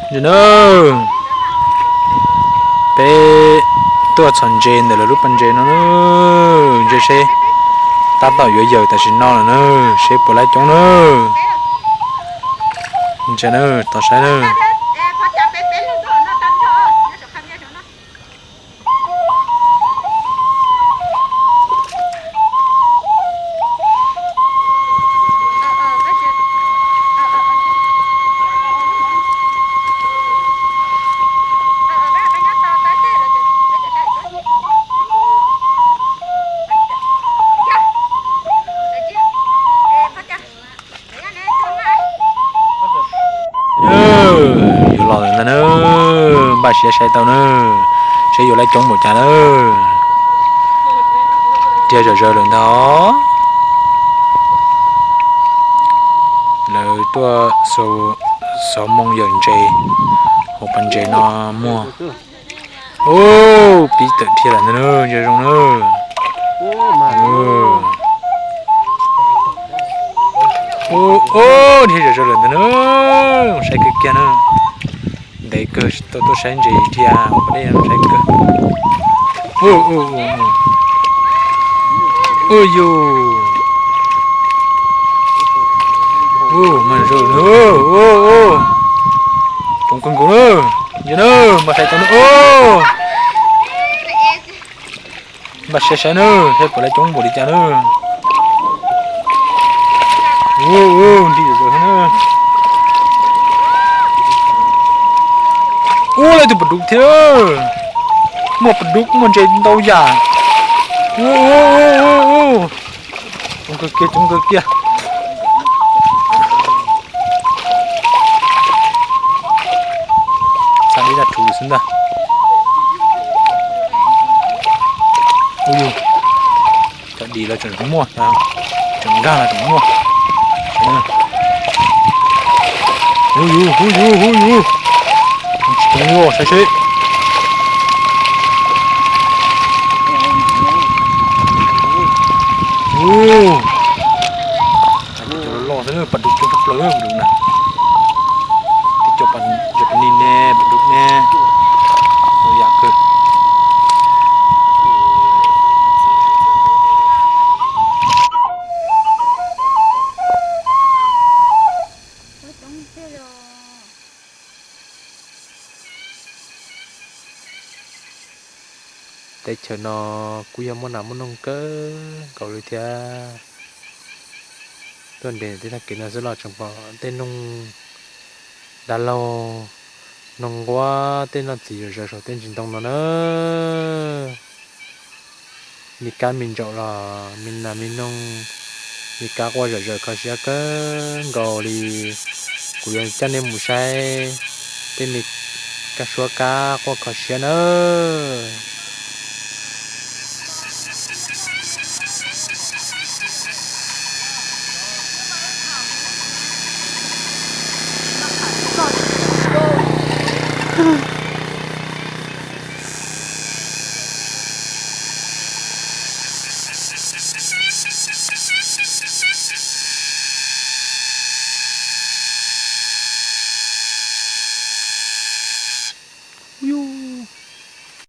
Ntsia na, peb tuaj txhom ntses ntawm lawv lub pas ntses no na, ntsia seb tab tom yuav yaws tam sim no lawm na, seb puas lab coob na. Ntsia na, tos saib na. Yuav los lawm ntag na, npaj siab saib tau na, seb yuav lab coob npaum cas na. Dhia zom zaws lawm ntag. Lawv tuaj xov moo yawm ntses hauv pas ntses no muag. Ub, pib tawm dhia lawm ntag na, zoo zoo na. Ub, dhia zom zaws lawm ntag na, saib kawg kiag na. Ntev kawg tau tuaj saib ntses dhia hauv pas dej no saib kawg. Ub, yus, ub, mas zoo na, ub, coob kawg nkaus na. Ntsia na, npaj saib tau na, ub. Npaj siab saib na, saib puas lab coob npaum li cas na. Ub, nti zom zaws na. Ub, lawv tus pas dub thiab. Muaj pas dub, muaj ntses ntau yam. Ub, ub, ub, ub, ub. Coob kawg kiag, coob kawg kiag. Xav dib daj rhuv xwb ntag. Ub yus, cov dis los tseem muaj, tseem nkag los tseem muaj. Ub yus, ub yus, ub yus. Tsis coob ua saib seb. Ub, cov loj loj xwb, pas dub coob tshaj plaws pas dub na. Tib co pas, cov pas nig ne, pas dub ne, ntau yam kawg. Teb chaws no kuj yog muaj nas muaj noog kawg nkaus li thiab. Tuaj nres tej tag kev no xwb los tseem pom tej noog dab laug, noog nquab, tej noj txiv zom zaws saum tej ntsis ntoo no na. Me kab me ntsaum los me nas me noog, me kab quaj zom zaws kho siab kawg nkaus li. Kuv yuav coj nej mus saib tej me kab suab kab quaj kho siab nawb.